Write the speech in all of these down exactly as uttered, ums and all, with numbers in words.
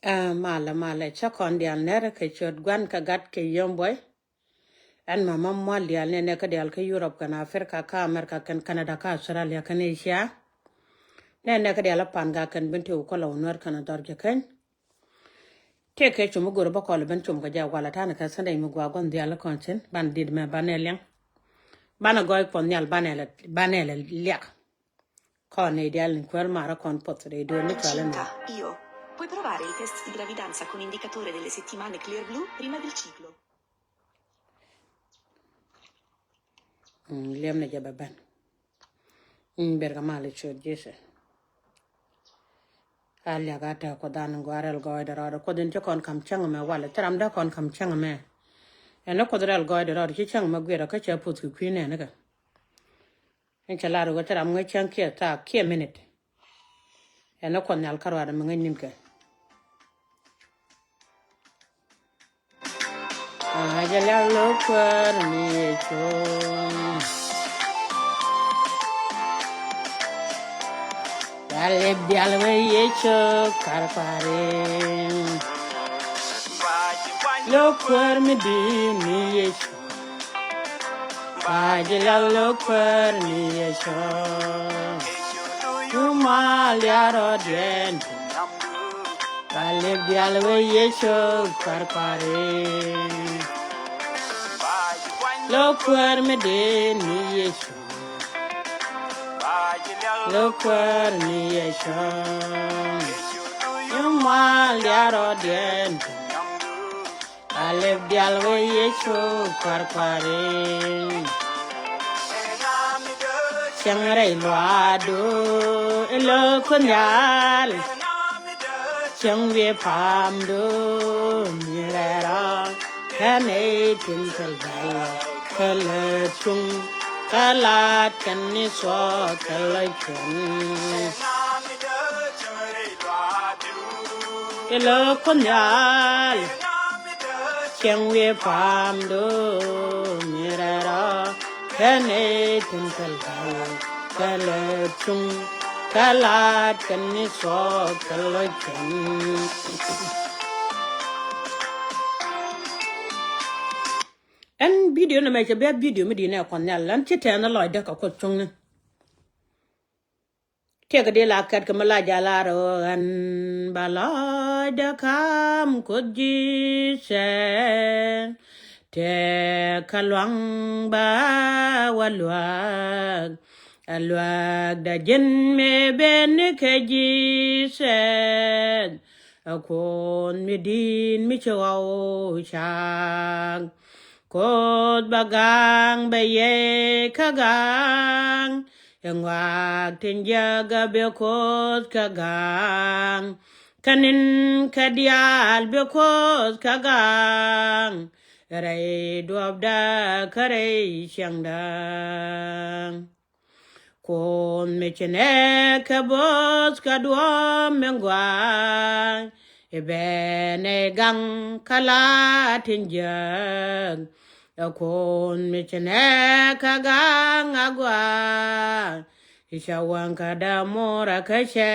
Ɛ, malɛ, malɛ, cä kɔn diaal nɛr kɛ ciöt Gua̱n kɛ Gat kɛ Yom Buɔy. Ɛn mama mual diaal nɛ nɛ kä diaal kä Europe kɛn Africa kä America kɛn Canada kä Australia kɛn Asia. Nɛ nɛ kä diaal Pan Gak kɛn Bentiu kɔlɛ wä Nuɛr kɛn Dhɔr Jɛ Keny. Tëëkɛ cum mi go̱r bä kɔl ben cum kɛ jɛ walɛ ta̱a̱ ni kɛ Sunday mi gua gua̱n diaal kɔn cin banɛ dit mɛ banɛ liɛŋ. Banɛ gɔɔy Kuɔth Nhial banɛ lɛ, banɛ lɛ liak. Kɔn ni diaal ni kuäär marä kɔn puɔth rɛy duel ni cual ni. Incinta, io. Puoi provare il test di gravidanza con indicatore delle settimane Clear Blue prima del ciclo. Mm, liɛm ni jɛ bɛ ben. Mm, ber kɛ mal i ciöt Jesu. A liak a tɛk Kuoth an gɔaa rɛl gɔɔydɛ rɔɔdɛ Kuoth in ci kɔn kam cäŋ mɛ walɛ ci ram dee kɔn kam cäŋ mɛ. Ɛn ni Kuoth rɛl gɔɔydɛ rɔɔdɛ ci cäŋ mɛ guiɛrɛ kä cɛ puth kɛ kui̱ nɛɛni kɛ. Ɛn cɛ lar wä thil ram ŋäc cäŋ kiɛ thaak kiɛ minit. Ɛn ni Kuɔth Nhial kä ruaadɛ mi ŋäc ni̱n kɛ. Ba jɛ liak lo̱k kuäär ni Yecu. Ba lip diaal wee Yecu kar kuari. Lo̱k kuäär mi di̱i̱t ni Yecu. Ba jɛ liak lo̱k kuäär ni Yecu. Cu mal diaal rɔɔdiɛn. Ba lip diaal wee Yecu kar kuari. Lo̱k kuäär mi di̱i̱t ni Yecu. Lo̱k kuäär ni Yecu. Cu mal diaal rɔɔdiɛn. Ba lip diaal wee Yecu kar kuari. Cäŋ rɛy luaadu ɛ lo̱k Kuoth Nhial. Cäŋ wi̱i̱ pa̱a̱mdu mi rɛɛrä kɛn ɛ tin kɛl bɛl kɛ lät cuŋ kɛ la̱t kɛn ni thuɔɔk kɛ lɔc kɛn. Ɛ lo̱k Kuoth Nhial. Cäŋ wi̱i̱ pa̱a̱mdu mi rɛɛrä kɛn ɛ tin kɛl bɛl kɛ lät cuŋ kɛ la̱t kɛn ni thuɔɔk kɛ lɔc kɛn. Ɛn bidio ni mɛ cɛ bia bidio mi di̱i̱t nɛ Kuɔth Nhial ɛn ci tɛɛn lɔcdä kɛ Kuoth cuŋni. Tëëkɛ di la kɛt kɛ mi la jɛ lar ɣöö ɣän ba lɔcdä ka̱m Kuoth Jesus. Tëëkɛ luaŋ ba wä luäk. Ɛ luäkdä ji̱n mëë ben kɛ Jesus. Ɛ Kuoth mi di̱i̱t mi ci ɣɔw cak. Kuoth bä ga̱a̱ŋ bɛ yey kä ga̱a̱ŋ. Ɛ ŋuak tin jäkä bɛ Kuoth kä ga̱a̱ŋ. Kä ni̱n kɛ diaal bɛ Kuoth kä ga̱a̱ŋ. Rɛy duɔ̱pdä kä rɛy ciɛŋdä. Kuoth mi ci nɛɛkɛ bo̱o̱th kä duɔ̱ɔ̱p mi ŋuan. I̱ bɛn ɛ gaŋ kä la tin jiäk. Ɛ Kuoth mi ci nɛɛkɛ gaŋ a gua̱a̱. I̱ cɛ waŋ kä dämurä kä cɛ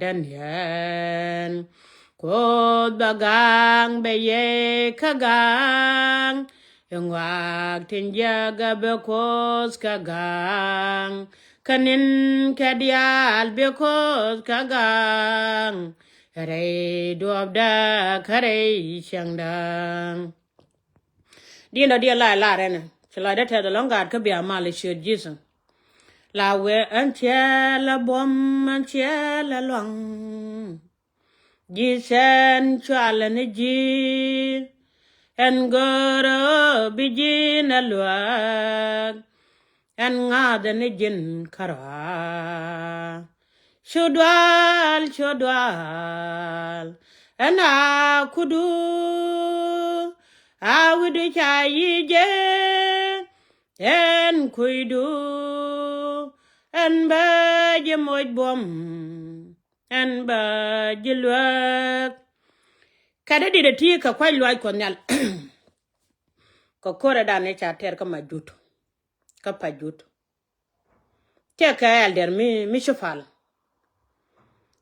däniɛn. Kuoth bä gaŋ bɛ yey kä gaŋ. Ɛ ŋuak tin jäkä bɛ Kuoth kä gaŋ. Kä ni̱n kɛ diaal bɛ Kuoth kä gaŋ. Rɛy duɔ̱pdä kä rɛy ciɛŋdä. Diɛn dɔ diɛn la lar ɛn ci lɔcdä tɛth ɛlɔ̱ŋ gaat kä bia mal ɛ ciöt Jesus. La wee ɛn ciɛ la buɔ̱m ɛn ciɛ la luaŋ. Ji̱ cɛn cualɛ ni ji̱. Ɛn görä bi ji̱n a luäk. Ɛn ŋa̱thɛ ni ji̱n kärɔa. Cu dual, cu dual. Ɛn a kudu. A wi̱du ca yi̱ jɛ. Ɛn kuidu. Ɛn bä ji̱ moc buɔ̱m. Ɛn bä ji̱ luäk. Kä dee dit ɛ ti kɛ kuac luac Kuɔth Nhial. Kɛ ko̱rɛ dan ni ca tɛr kä ma jut. Kä pa jut. Cɛ kɛ ɛldɛr mi, mi ci pal.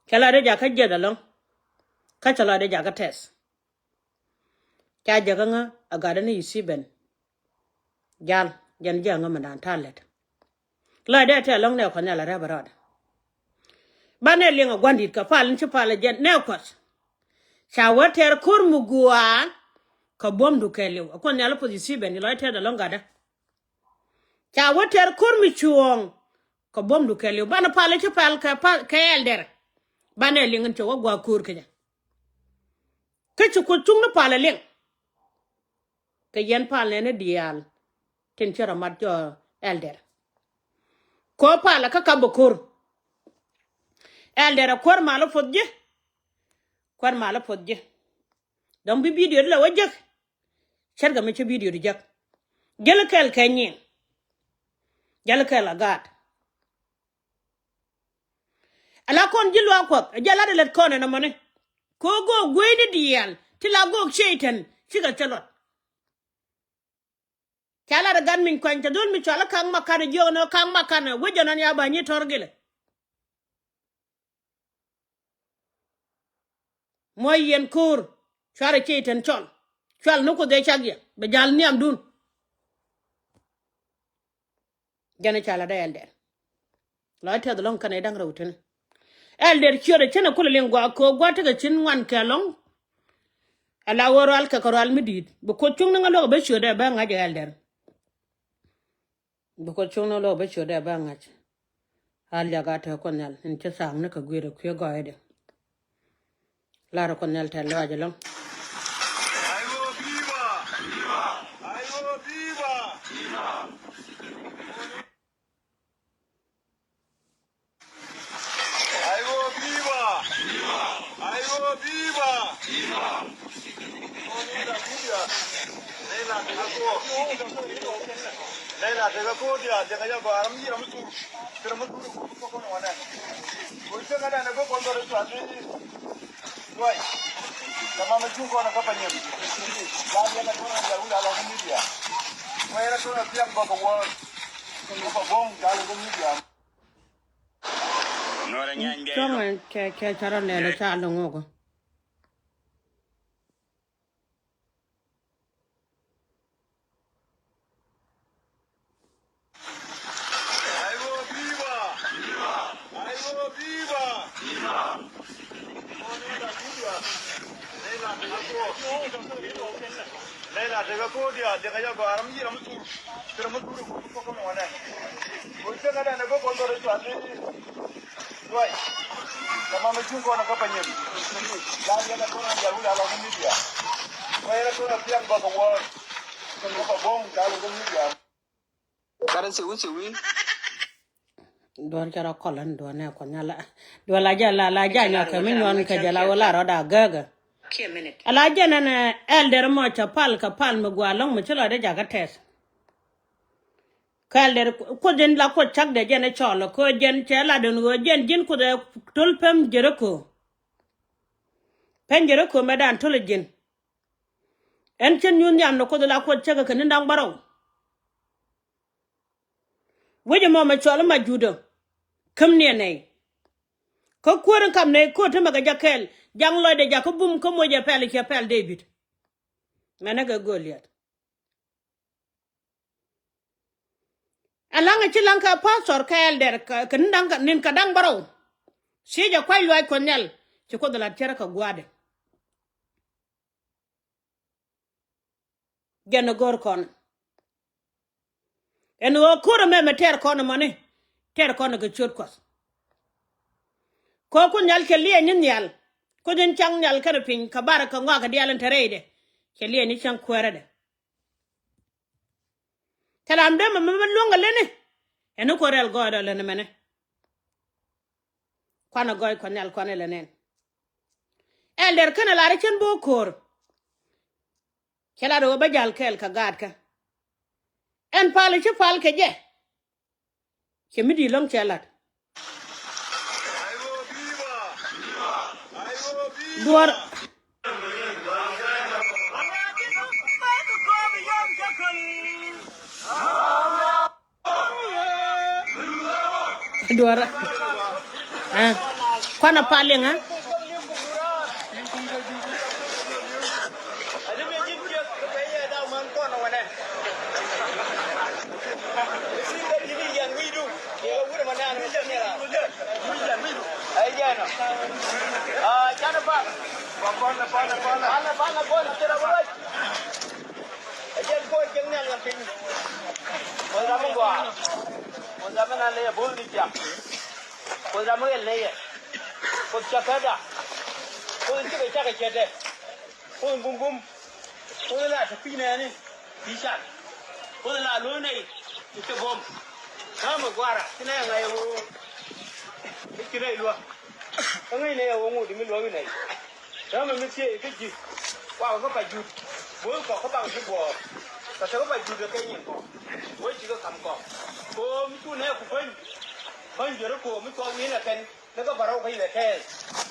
Kɛ la rɛy jakä jiɛth ɛlɔ̱ŋ. Kä cɛ lɔcdɛ jakä tɛth. Ca jäkä ŋä a gatdä ni Yuthiben. Jal jɛn ji̱ aŋä mɛ da̱a̱n ta̱a̱ lät. Lɔcdɛ tɛth ɛlɔ̱ŋ nɛ Kuɔth Nhial a rɛp a rɔɔdɛ. Banɛ liŋ a gua̱ndi̱t kɛ pal in ci pal a jɛn nɛ Kuɔth. Ca wä tɛr ko̱r mi gua̱a̱ kɛ buɔ̱mdu kɛɛliw. A Kuɔth Nhial a puɔth Yuthiben, lɔcdɛ tɛth ɛlɔ̱ŋ gatdä. Ca wä tɛr ko̱r mi cuɔ̱ɔ̱ŋ kɛ buɔ̱mdu kɛɛliw. Banɛ pal in ci pal kɛ pal kɛ ɛldɛr. Banɛ liŋ in cɛ wä gua̱a̱ ko̱r kɛ jɛ. Kä ci Kuoth cuŋni pal a liŋ. Kɛ yɛn pal nɛn ni diaal tin ci rɔ mat jɔɔ ɛldɛr. Kɛ ɣöö pal a kä kap bɛ ko̱r. Ɛldɛr a kuäär mal a puɔth ji̱. Kuäär mal a puɔth ji̱. Dɔ̱ŋ bi bidio di la wä jek. Ce̱tkɛ mi ci bidio di jek. Jäl kɛl kɛ nyin. Jäl kɛl a gaat. Ala kɔn ji̱ luaak Kuɔth a jɛ lat a lät kɔn ɛn ɛmɔni. Kɛ ɣöö go̱o̱k gueyni diaal ti la go̱o̱k Cɛytan cikɛ thil luɔt. Ca lat a gat min kuany cɛ dhol mi cɔal a ka̱ŋ makan a jiök ɛn ɣöö ka̱ŋ makan a wec ɛnɔn ya ba nyi tɔr gilɛ. Muɔc yɛn ko̱o̱r cuarɛ Cɛytan cɔl. Cual ni Kuoth ëë cak yɛ bɛ ja̱l nhiamdun. Jɛn ɛ ca lat ɛ ɛldɛr. Lɔc tɛth ɛlɔ̱ŋ kɛnɛ da̱ŋ rɛw tini. Ɛldɛr ciötdɛ cänɛ kulɛ liŋ gua̱a̱ ko̱o̱k gua̱a̱ tekɛ cin ŋuan kɛ ɛlɔ̱ŋ. Ala ɣöö rual kɛ kɛ rual mi di̱i̱t bi Kuoth cuŋni ŋä luäk ɛ bä ciötdɛ bä ŋa̱c ɛ ɛldɛr. Bi Kuoth cuŋni luäk ɛ bä ciötdɛ bä ŋa̱c. Al jakä te Kuɔth Nhial in ci thaakni kɛ gui̱i̱r ɛ kui̱ gɔɔyädɛ. Lar Kuɔth Nhial tɛth lɔaac ɛlɔ̱ŋ. Luay. Tamam, cuŋ kɔn kä Panyɛm. La yɛn a tɔn a jal wul a la kä media. Wä yɛn a tɔn a thiaŋ bä kɛ wä. Kä Pabɔŋ jal kä media. Cuɔ̱ŋ ɛn cɛ cɛ carɔ nɛn a ca loŋ ɔkɔ. Nɛy la tekɛ ko̱o̱t diaal tekɛ jɛ gɔaa ram yiëë ram thur. Kɛ ram thur kɛ kɔn wanɛ. Kɛ cɛ ŋa̱t ɛn ɛ bä kɔn dhɔr ɛ cual ni. Luay. Kɛ mam ɛ cuŋ kɔn ɛ kä Panyɛm. La yɛn ɛ kɔn ɛ jal wul a la kä media. Kɛ yɛn ɛ kɔn ɛ piɛŋ bä kɛ wä. Kɛ bä bɔŋ jal kä media. Kara siwi siwi. Duɔ̱r cɛ rɔ kɔl ɛn duɔ̱r nɛ kɔn nyal. Duɔ̱r la jɛ la la jɛ nyɔk kɛ mi nyuɔn kɛ jɛ la wä la rɔ da gägä. Ala jɛ nɛn ɛldɛr mɔ cɛ pal kɛ pal mi gua lɔŋ mi ci lɔ dee jakä tɛth. Kɛ ɛldɛr Kuoth jɛn la Kuoth cak dee jɛn ɛ cɔl kɛ jɛn cɛ la den ɣöö jɛn ji̱n Kuoth ɛ to̱l pem Jeriko. Pem Jeriko mɛ dan to̱l ɛ ji̱n. Ɛn cin nyuun nhiam ni Kuoth la Kuoth cäkä kɛ ni da̱ŋ bärɔw. Wec ɛmɔ mɛ cɔl ma Judä. Käm ni ɛ nɛy. Kä kuäär in kap nɛy ko̱o̱t ti mɛ kɛ jɛ kɛɛl. Jaŋ lɔcdɛ jakä bum kä moc ɛ pɛl ciɛ pɛl Dee-bid. Mɛnɛ kɛ Goliath. Ɛ laŋ ɛ ci laŋ kɛ pastor kɛ ɛldɛr kɛ ni da̱ŋ nin kɛ da̱ŋ bärɔw. Ci jɛ kuac luaac Kuɔth Nhial. Ci Kuoth lat cärä kɛ gua̱a̱dɛ. Jɛn ɛ go̱r kɔn. Ɛn ɣöö ko̱r ɛmɛ mɛ tɛɛr kɔn ɛmɔni tɛɛr kɔn ɛ kɛ ciöt Kuɔth. Kɛ ɣöö Kuoth Nhial cɛ liɛɛny ni nhial. Kuoth in caŋ nhial kɛnɛ piny kɛ bar kɛ ŋɔak kɛ diaal in te rɛydɛ. Cɛ liɛɛny ni cäŋ kuäärädɛ. Kɛ ram dee mɛ mɛ luäŋ kɛ leni. Ɛn ni Kuoth rɛl gɔɔydɔ leni mɛni. Kuanɛ gɔɔy Kuɔth Nhial kuanɛ lɛ nɛn. Ɛldɛr kɛnɛ lar cän bo̱o̱k ko̱o̱r. Cɛ lat ɣöö bä jal kɛɛl kɛ gaatkä. Ɛn pal ci pal kɛ jɛ. Cɛ mi di̱i̱t lɔ̱ŋ cɛ lat. Duɔ̱r. Duɔ̱r. Ɛ. Kuanɛ pal liŋ ɛ. Ɛ jɛn Kuoth cieŋ nhial ŋa piny. Kuoth ram mi gɔaa. Kuoth ram mi nan lɛ yɛ bo̱o̱th ni ciaŋ. Kuoth ram mi ɣɛl nɛy yɛ. Kuoth cɛ kɛ da. Kuoth cikɛ cakɛ cɛ tɛ. Kuoth bum bum. Kuoth la te kui̱ nɛɛni. Ti can. Kuoth la lo̱o̱ nɛy. Ti cɛ buɔ̱m. Kä mi gua̱a̱ra ci nɛy ŋa̱c ɛ ɣöö. I̱ ci nɛy luäk. Kä ŋäc nɛy ɛ ɣöö ŋot mi luäk i̱ nɛy. Täämɛ mi thiee kä ji̱. Kuakɛ kä pa jut. Bo̱o̱th kɔk kä bak ji̱ guɔ̱ɔ̱r. Kɛ te kä pa jut ɛ kɛ nyin kɔk. Wee ci kä ka̱m kɔk. Koom cu nɛɛku bäny. Bäny jiäri koom mi cuɔ wi̱i̱n ɛ kɛn. Ni kä bärɔw kä yilɛ kɛɛl.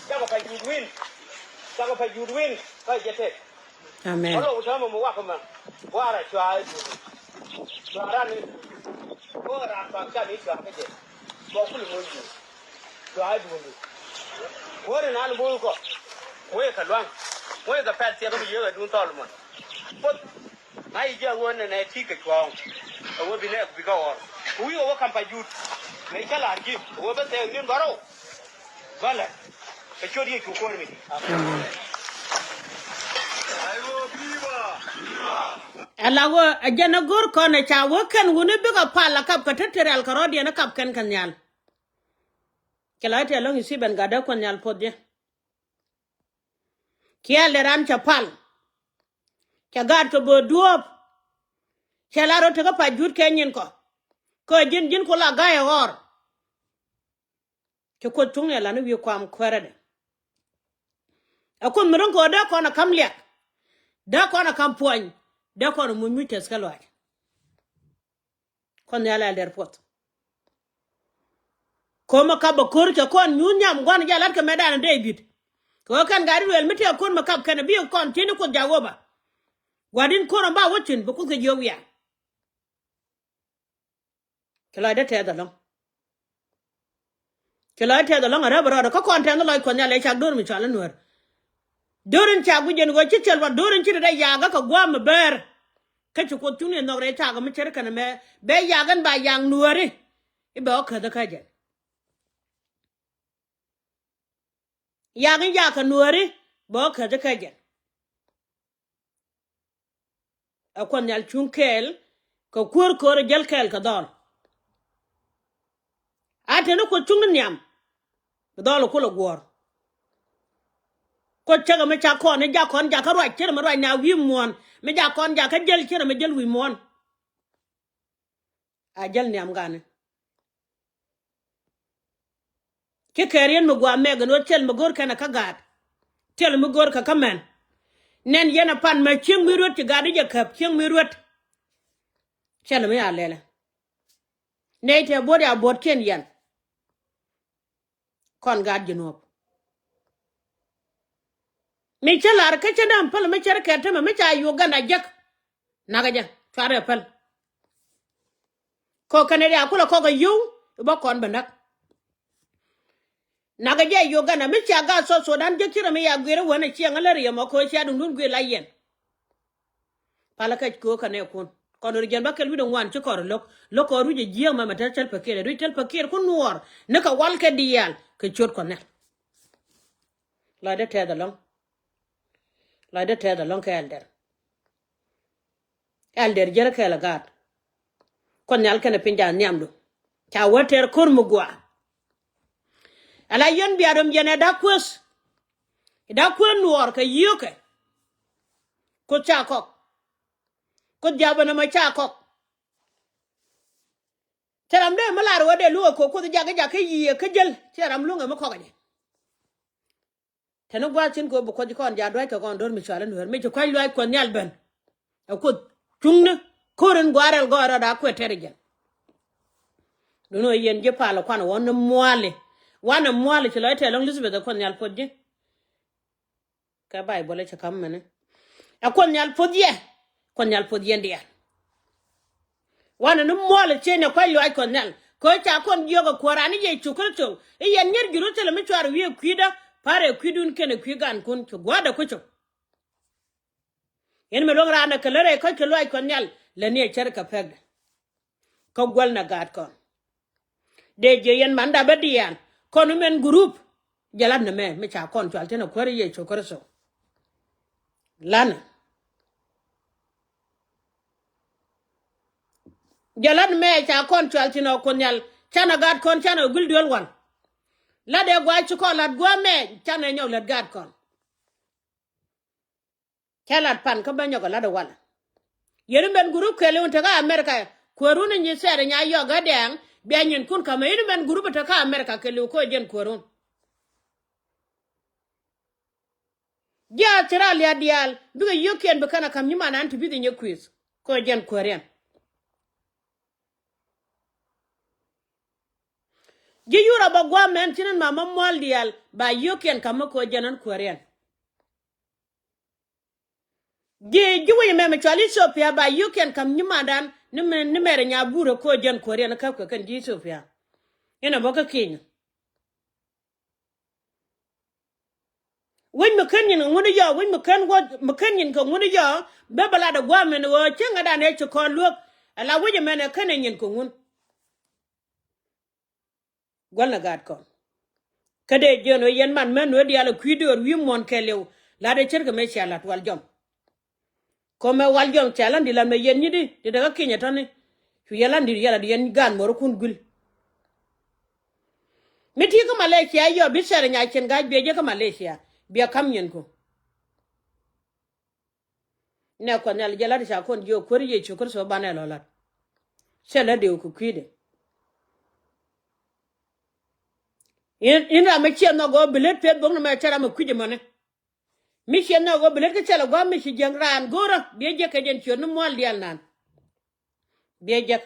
Cakɔ pa jut wi̱i̱n. Cakɔ pa jut wi̱i̱n. Kä jɛ tëk. Amen. Kä lɔw täämɛ mi wakɛ mɛ. Buaarɛ cua̱a̱ i̱ duundɛ. Cua̱a̱ ran i̱ duundɛ. Ko̱o̱k ɛ raan cua̱a̱ can i̱ cua̱a̱ kä jɛ. Cua̱a̱ kulɛ moc duundɛ. Cua̱a̱ i̱ duundɛ. Kuäär in an bo̱o̱th kɔ. Moc kɛ lua̱ŋ. Moc kɛ pɛl thiɛk kä bi yiëë kɛ duun thɔɔl mɔn. Poth. Ŋa̱c i̱ ji̱ a ɣöö nɛnɛ ti̱i̱ kɛ cuɔ̱ɔ̱ŋ. A ɣöö bi nɛɛk bi kɛ ɣɔr. Ku wi̱i̱ kɛ wä ka̱m pa jut. Mëë cä la̱r ji̱. A ɣöö bä thɛɛk ni̱n bärɔw. Bä lɛ. Kɛ ciöt Yecu kuäär mi. Amen. Ala wä a jɛn a go̱r kɔn ɛ ca wä kɛn wuni bikɛ pal a kap kɛ te te rial kɛ rɔ̱diɛn a kap kɛn kɛ nhial. Cɛ la tɛl lɔ̱ŋ i̱ Stephen gat dee Kuɔth Nhial puɔth jɛ. Kiɛ lɛ ran cɛ pal. Cɛ gaat kɛ bööth duɔ̱ɔ̱p. Cɛ la rɔ tekä pa jut kɛ nyin kɔ. Kä ji̱n ji̱n ku la ga̱a̱c ɛ ɣɔr. Cɛ Kuoth cuŋni a lan i̱ wi̱i̱ kuam kuäärädɛ. Ɛ Kuoth mi ro̱ŋ kɛ ɣöö dee kɔn a ka̱m liak. Dee kɔn a ka̱m puɔny. Dee kɔn a muc muc tɛth kä lɔaac. Kuɔth Nhial ɛ lɛr puɔth. Ko̱mä kap bä ko̱r cɛ kɔn nyuuth nyam gua̱n jɛ la̱t kɛ mɛtdan David. Kɛ ɣöö kɛn gat i̱ luɛl mi tëë ko̱r mi kap kɛn bi kɔn ti̱n i̱ Kuoth Jakoba. Gua̱di̱n ko̱r ɔm ba wä thi̱n bi Kuoth kɛ jiök wiaa. Ci lɔcdä tɛth ɛlɔ̱ŋ. Ci lɔcdä tɛth ɛlɔ̱ŋ a räp rɔɔdɛ kä kɔn tɛth lɔc Kuɔth Nhial ɛ cak do̱r mi cɔal i̱ Nuäär. Do̱r in cak wi̱c jɛn ɣöö ci thil ruat do̱r in ci ri dee yakä kɛ gua̱a̱m mi bäär. Kä ci Kuoth cuŋni nhɔk rɛy cak mi cär kɛn mɛ bɛ yak in ba yak Nuääri. I̱ bɛ ɣä käth kä jɛn. Yak in yak kɛ Nuääri bɛ ɣä käth kä jɛn. Ɛ Kuɔth Nhial cuŋ kɛɛl kɛ kuäär köör jäl kɛɛl kɛ dhɔl. A teni Kuoth cuŋ ni nhiam. Bi dhɔl kulɛ guɔ̱ɔ̱r. Kuoth cäkɛ mi cak kɔn ni jak kɔn jakä ruac cierɛ mi ruac na wi̱i̱ muɔ̱ɔ̱n mi jak kɔn jakä jäl cierɛ mi jäl wi̱i̱ muɔ̱ɔ̱n. A jäl nhiam gani. Ci kɛɛr yɛn mi gua̱a̱ mɛk ɛn ɣöö thil mi go̱o̱r kɛn ɛ kä gaat. Thil mi go̱o̱r kɛ kä mɛn. Nɛn yɛn ɛ pan mɛ cieŋ mi ruet ci gaat i̱ jɛ käp cieŋ mi ruet. Thil mi a lɛlɛ. Nɛy tɛ buɔ̱t ya buɔ̱t ciɛn yɛn. Kɔn gaat Jinub. Mi cä lar kä cä däm päl mi cär kɛt tämɛ mi ca Uganda jek. Nakä jɛ cuarɛ päl. Kɔ kɛnɛ ria kulɛ kɔk a yio̱w i̱ bä kɔn bä näk. Nakä jɛ Uganda mi ca gaat South Sudan jek ci rɛ mi ya guier i̱ wänɛ ciɛŋ a lär yɛ mɔ ko̱ cia duŋdun guier la yɛn. Palä kɛ köö kɛ nɛɛkun kɔn ri jɛn bä kɛl wi̱cdɛ ŋuan ci kɔn ri lo̱k lo̱k kɔn ruc ɛ jiääk mɛmɛ te Salva Kiir ɛ ruc Salva Kiir ku nuɔɔr ni kɛ wal kɛ diaal kɛ ciöt Kuɔth Nhial. Lɔcdä tɛth ɛlɔ̱ŋ. Lɔcdä tɛth ɛlɔ̱ŋ kɛ ɛldɛr. Ɛldɛr jiärä kɛɛl ɛ gaat. Kuɔth Nhial kɛnɛ piny ca nhiamdu. Ca wä tɛr ko̱r mi gua̱a̱. Ala yɛn bia röm yɛn ɛ da̱k kueth. Ɛ da̱k kueth nuɔɔr kɛ yio̱kɛ. Kuoth ca kɔk. Kuoth jiath bä nɔmɔ ca kɔk. Cɛ ram dee mi lar wä dee luäk ɛ ko̱k Kuoth jakä jakä yiëë kä jäl cɛ ram luäŋ ɛ mi kɔk ɛ jɛ. Teni gua̱a̱th cin kɛ ɣöö bi Kuoth ji̱ kɔn jaat dua̱ckɛ kɔn do̱r mi cɔal i̱ Nuäär mi ci kua̱c luaac Kuɔth Nhial ben. Ɛ Kuoth cuŋni ko̱r in gua̱a̱r rɛl gɔɔy rɔɔd a kuɛ tɛr i̱ jɛn. Duundɛ ɣöö yɛn ji̱ pal ɛ kuan ɛ wä ni mua̱a̱li. Wanɛ mua̱a̱li ci lɔc tɛl ɛlɔ̱ŋ Elizabeth ɛ Kuɔth Nhial puɔth ji̱. Kɛ Bayböl ɛ cɛ ka̱m mɛni. Ɛ Kuɔth Nhial puɔth yɛ. Kuɔth Nhial puɔth yɛn diaal. Wanɛ ni muɔl ɛ cieny ɛ kuac luaac Kuɔth Nhial. Kɛ ɣöö ca kɔn jiök ɛ Kuäär raan ni Yecu Kritho i̱ yɛn nyier Jerusalem mi cuarɛ wi̱i̱ ɛ kui̱dä, pa̱rɛ kui̱dun kɛnɛ kui̱ gankun ci gua̱a̱dɛ kucä. Yɛn mi luäŋ raan ɛ kɛ lär ɛ kɔc kɛ luaac Kuɔth Nhial. Lɛ ni ɛ cär kɛ pɛkdɛ. Kä guäl nɛ gaat kɔn. Dee jiɛ yɛn man dap bä diaal kɔn mɛn gurup. Jɛ lat nɛ mɛ mi ca kɔn cual tin ɛ kuäär Yecu Kritho. Lanɛ. Jɛ lat mɛ ca kɔn cual tin ɔ Kuoth Nhial canɛ gaat kɔn canɛ guil duel wal. Lat ɛ gua̱a̱c ci kɔn lat gua̱a̱ mɛ canɛ nyɔk lät gaat kɔn. Cɛ lat pan kä bä nyɔk ɛ lat ɛ wal. Yɛn mɛn gurup kɛɛliw in te kä America. Kuäärun in nyi thɛɛr in nya yɔk ɛ dɛɛŋ bia nyinkun ka̱mɛ in mɛn gurup in te kä America kɛɛliw kä jɛn kuäärun. Ji̱ Australia diaal bikɛ yio̱kiɛn bi kɛn a ka̱m nyimandan ti bi̱th in nyɛ kui̱th kä jɛn kuääriɛn. Ji̱ Yurop a gua̱a̱m mɛn cin in mamä mual diaal ba yio̱kiɛn ka̱m mi kä jɛn in kuääriɛn. Ji̱ ji̱ wi̱c mɛmɛ cual Ethiopia ba yio̱kiɛn ka̱m nyimandan ni mɛ ni mɛrɛ nya burɛ kä jɛn kuääriɛn käp kɛ kɛn ji̱ Ethiopia. Inɛ bä kä Kenya. Wec mi ken nyin kɛ ŋun i̱ yɔ, wec mi ken wä mi ken nyin kɛ ŋun i̱ yɔ. Bɛ bɛ lat ɛ gua̱a̱m ɛn ɣöö cieŋädan ɛ ci kɔn luäk. Ala wec ɛmɛn ɛ ken ɛ nyin kɛ ŋun. Guäl ni gaat kɔn. Kä dee jiɛn ɣöö yɛn man män nuɛ diaal ɛ kui̱ döör wi̱i̱ muɔ̱ɔ̱n kɛɛliw. Lat ɛ ce̱tkɛ mëë cia lat wal jɔm. Kɔmɛ wal jɔm cɛ lan di lan mɛ yɛn nyit di ti dee kä Kenya tɔni. Cu yɛn lan di yɛn la di yɛn gaan muɔrikun guil. Mi ti kä Malaysia yɔ bi sɛr nya cin ga̱a̱c biɛ jɛ kä Malaysia biɛ kam nyinku. Nɛ Kuɔth Nhial jɛ lat ca kɔn jiök kuäär Yecu Kritho banɛ lɔ lat. Cɛ lät diw kɛ kui̱dɛ. In, in ram mi ciɛ nhɔk ɣöö bi lät peth bo̱ŋ ni mɛ cɛ ram mi kui̱c ɛmɔni. Mi ciɛ nhɔk ɣöö bi lät kä cɛ lɛ gua̱a̱m mi ci jiäk raan go̱o̱rä biɛ jek kɛ jɛn ciöt ni mual diaal nan. Biɛ jek.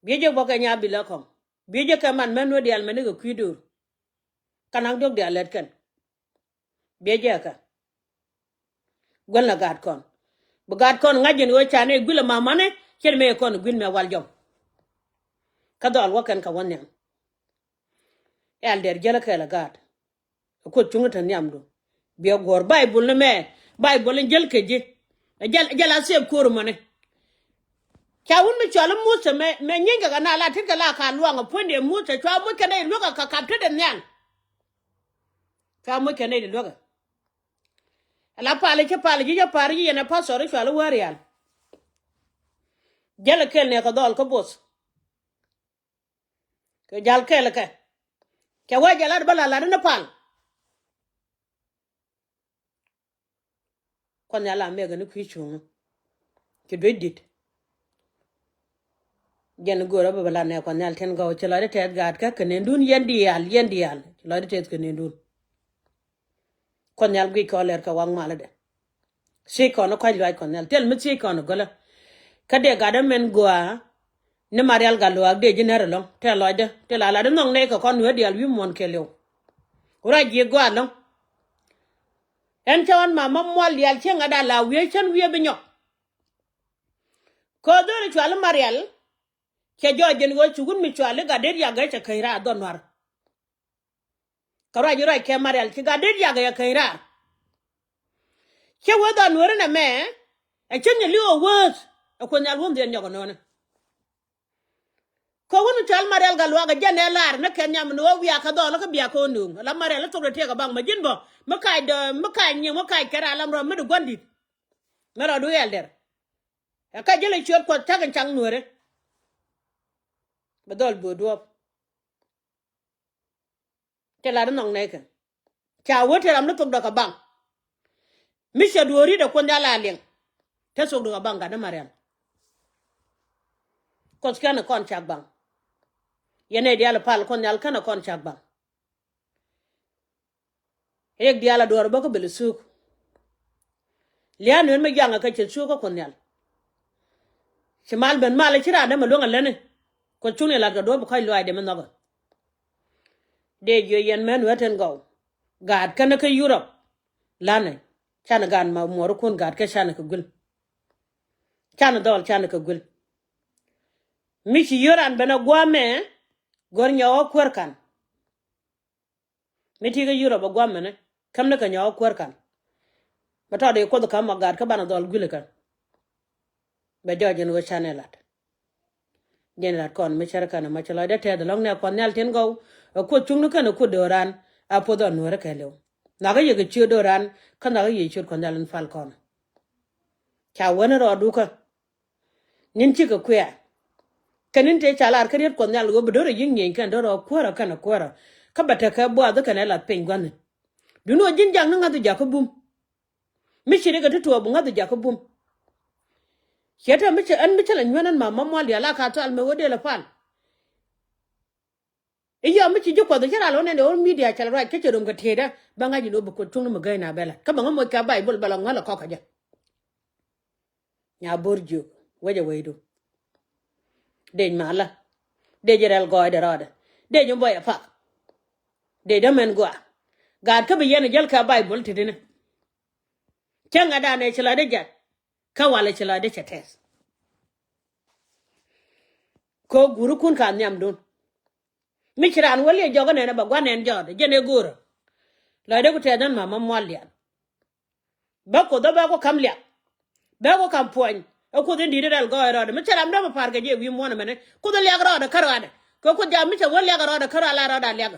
Biɛ jek bä kɛ nya bilä kɔŋ. Biɛ jek kɛ man män wä diaal mɛni kɛ kui̱ do̱r. Ka naŋ diɔ̱k diaal lät kɛn. Biɛ jek kɛ. Guäl na gaat kɔn. Bi gaat kɔn ŋa̱c jɛn ɣöö ca nɛ guil ɛ mamani cɛn mëë kɔn guil mɛ wal jɔm. Kä dhɔl wä kɛn kɛ wä nhiam. Ɛl dɛr jäl kɛɛl ɛ gaat. Kuoth cuŋni te nhiamdu. Biɛ guɔ̱r Baibol ni mɛ. Baibol in jäl kɛ ji̱. Jäl, jäl a thiep ko̱r mɔni. Ca wun mi cɔal i̱ Muthɛ mɛ, mɛ nyienkɛ kɛ na la tit kɛ la ka luaŋ ɛ puɔ̱nydɛ Muthɛ cua moc kɛ nɛy luäk ɛ kɛ kap tetdɛ nhial. Cua moc kɛ nɛy luäk ɛ. Ala pal i̱ cä pal i̱ ji̱ cä par i̱ ji̱ yɛn ɛ pastor i̱ cɔal i̱ Wärial. Jäl ɛ kɛl nɛ kɛ dhɔl kä both. Kɛ jal kɛl kɛ. Cɛ wee jɛ lat bä la lat ni pal. Kuɔth Nhial a mɛk ni kui̱ cuŋä. Ci duec dit. Jɛn go̱o̱rä bä bä lat nɛ Kuɔth Nhial tin gɔw ci lɔcdä tɛth gaat kä kɛ nendun yɛn diaal, yɛn diaal. Ci lɔcdä tɛth kɛ nendun. Kuɔth Nhial guic kɔn lɛr kɛ waŋ malä dɛ. Thiec kɔn ni kɔc luaac Kuɔth Nhial. Thil mi thiec kɔn ni gölä. Kä dee gat ɛmɛn gɔaa. Ni Marial Gatluak dee ji̱ nɛr ɛlɔ̱ŋ. Tɛ lɔcdä. Tɛ la lat inhɔŋ nɛy kɛ kɔn nueer diaal wi̱i̱ muɔ̱ɔ̱n kɛɛliw. Wä ruac ji̱ gɔaa ɛlɔ̱ŋ. Ɛn cä ɣän ma ma mual diaal cieŋ ɛ da la wiee cän wiee bi nyɔk. Kɛ dhöl cual i̱ Marial. Cɛ jɔɔc jɛn ɣöö ci wut mi cual i̱ gat dee riak ɛ cɛ käc raar dhɔn nuar. Kɛ ruac i̱ ruac kɛ Marial ci gat dee riak ɛ käc raar. Cä wee dhɔn nueeri nɛmɛ. Ɛ cä nyɛ li̱w ɛ wääth. Ɛ Kuoth Nhial wun dhiɛn nyɔk ɛ nööni. Kɛ wun cɔal Marial Gatluak ɛ jɛn ɛ lar ni kɛn nyam ni ɣöö wiakä dhɔl kä biakä ɣöö nööŋ. La Marial i̱ thok dee tiɛɛk ɛ baŋ mɛ ji̱n bä. Mi kac dee, mi kac nyiŋ, mi kac kɛ raar lam rɔm mi di gua̱n di̱t. Mi rɔɔdu ɛl dɛr. Ɛ ka ji̱l ɛ ciöt Kuɔth cak in cak nueeri. Bɛ dhɔl bo̱o̱ duɔ̱ɔ̱p. Tɛ lat inhɔŋ nɛy kɛ. Ca wee tëë ram ni thok dɔk kɛ baŋ. Mi cɛ duɔ̱ɔ̱r ri̱t ɛ Kuoth Nhial a liɛŋ. Te thok dɔk kɛ baŋ gat ni Marial. Kuɔth kɛn ɛ kɔn cak baŋ. Yɛn nɛy diaal pal Kuɔth Nhial kɛn ɛ kɔn cak baŋ. Riɛk diaal a duɔ̱ɔ̱r bä kä bel thuk. Lia̱a̱ nueer mi juaŋ ɛ kä cɛ thuk kä Kuoth Nhial. Ci mal ben mal ci raan dee mi luäŋ ɛ lätni. Kuoth cuŋni lat kɛ duɔ̱ɔ̱p kɔc luaacdɛ mi nhɔkä. Dee jiö yɛn män wee tin gɔw. Gaat kɛn kä Yurop. La̱nɛ. Canɛ gaat ma muɔɔrikun gaat kɛ canɛ kɛ guil. Canɛ dhɔl canɛ kɛ guil. Mi ci yio̱ran ben a gua̱a̱mɛ. Gör nyɔk ɛ kuäär kan. Mi ti kä Yurop a gua̱a̱mɛ ni. Käm ni kɛ nyɔk ɛ kuäär kan. Bɛ tɔt i̱ Kuoth kä mɔ gaat kä banɛ dhɔl guil kɛn. Bɛ jɔɔc ɛn ɣöö canɛ lat. Jɛn lat kɔn mi cär kɛn ɛmɔ ci lɔcdɛ tɛth ɛlɔ̱ŋ nɛ Kuɔth Nhial tin gɔw. Ɛ Kuoth cuŋni kɛn ɛ Kuoth do̱ran. A puɔth ɔ nuɔ̱ɔ̱rä kɛɛliw. Nhɔakä yɛ kɛ ciöt do̱ran kä nhɔakä yɛ ciöt Kuɔth Nhial in pal kɔn. Ca wen rɔɔdu kä. Ni̱n cikɛ kuɛɛr. Kɛ ni̱n tëë ca lar kä riet Kuɔth Nhial ɣöö bi do̱rɛ yi̱k nyieny kɛn do̱rɛ ɔ kuäärä kɛn ɛ kuäärä. Kä bɛ tekɛ buath kɛn ɛ lath piny gua̱thni. Duundɛ ɣöö ji̱n jak ni ŋa̱th jak kä bum. Mi ci rikɛ ti tuɔɔk bi ŋa̱th jak kä bum. Ciɛ te mi ci ɛn mi ci la nyuɛn ɛn ma ma mual diaal a ka thual mëë ɣöö dee la pal. I̱ yɔm mi ci ji̱ Kuɔth i̱ ci ral ɣän ɛn de ɣän midia cɛ la ruac kä cɛ rom kɛ tiëëdä bä ŋa̱c in ɣöö bi Kuoth cuŋni mi gäy na bɛ la kä bɛ ŋä moc kɛ Baibol bɛ la ŋäl ɛ kɔk kɛ jɛ. Nya bo̱r jiök wecɛ wecdu. Dec malä. Dec rɛl gɔɔydɛ rɔɔdɛ. Dec in bɔyɛ pak. Dec dämɛn gɔaa. Gaat kä bi yɛn jäl kɛ Baibol tetdini. Cäŋ a danɛ ci lɔcdɛ jat. Kä walɛ ci lɔcdɛ cɛ tɛth. Kɛ ɣöö guurikun ka nhiamdun. Mi ci raan wä liɛ jɔk inɛnɛ bɛ gua̱n nɛn jɔɔt jɛn ɛ go̱o̱rä. Lɔcdɛ ku tɛth dhän ma ma mual diaal. Bä Kuoth ɛ bä ku ka̱m liak. Bä ku ka̱m puɔ̱ny. Ɛ Kuoth in di̱t rɛl gɔɔy rɔɔdɛ mi cɛ ram dämɛ pa̱a̱r kɛ jɛ wi̱i̱ muɔ̱ɔ̱n ɛmɛnɛ Kuoth ɛ liak rɔɔdɛ kä rɔɔdɛ. Kɛ Kuoth jam mi cɛ wä liak rɔɔdɛ kä rɔɔdɛ la rɔɔdɛ a liak.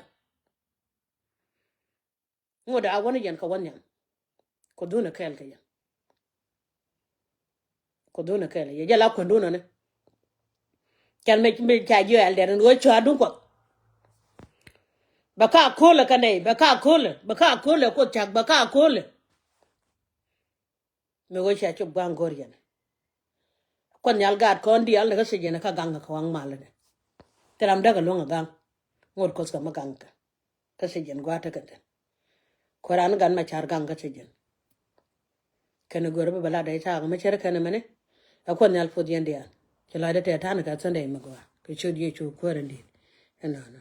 Ŋot a wä ni yɛn kɛ wä nhiam. Kuoth duundɛ kɛɛl kɛ yɛn. Kuoth duundɛ kɛɛl kɛ yɛn jɛ la kuändun ɔni. Can mi mi ca jiɔ ɛl dɛr in ɣöö cɔaadun Kuɔth. Bɛ ka ko̱lɛ kɛ nɛy bɛ ka ko̱lɛ bɛ ka ko̱lɛ Kuoth cak bɛ ka ko̱lɛ. Mi ɣöö cia cop gua̱a̱ŋ go̱r yɛn. Kuoth Nhial gaat kɔn diaal ni kä thiec yɛn kä gaŋ kɛ waŋ mal ni. Thil ram däk ɛ luäŋ ɛ gaŋ. Ŋot Kuoth kɛ mi gaŋ kɛ. Kä thiec yɛn gua̱a̱th tekɛ thi̱n. Kuɛ ran ni gat ma ca̱r gaŋ kä thiec yɛn. Kɛn ɛ gör bi bɛ lat dee caak mi cär kɛn ɛmɛni. Ɛ Kuoth Nhial puɔth yɛn diaal. Ci lɔcdɛ tɛɛ ta̱a̱n kɛ Sunday mi gɔaa kɛ ciöt Yecu Kuäär in di̱i̱t. Ɛnɔnɔ.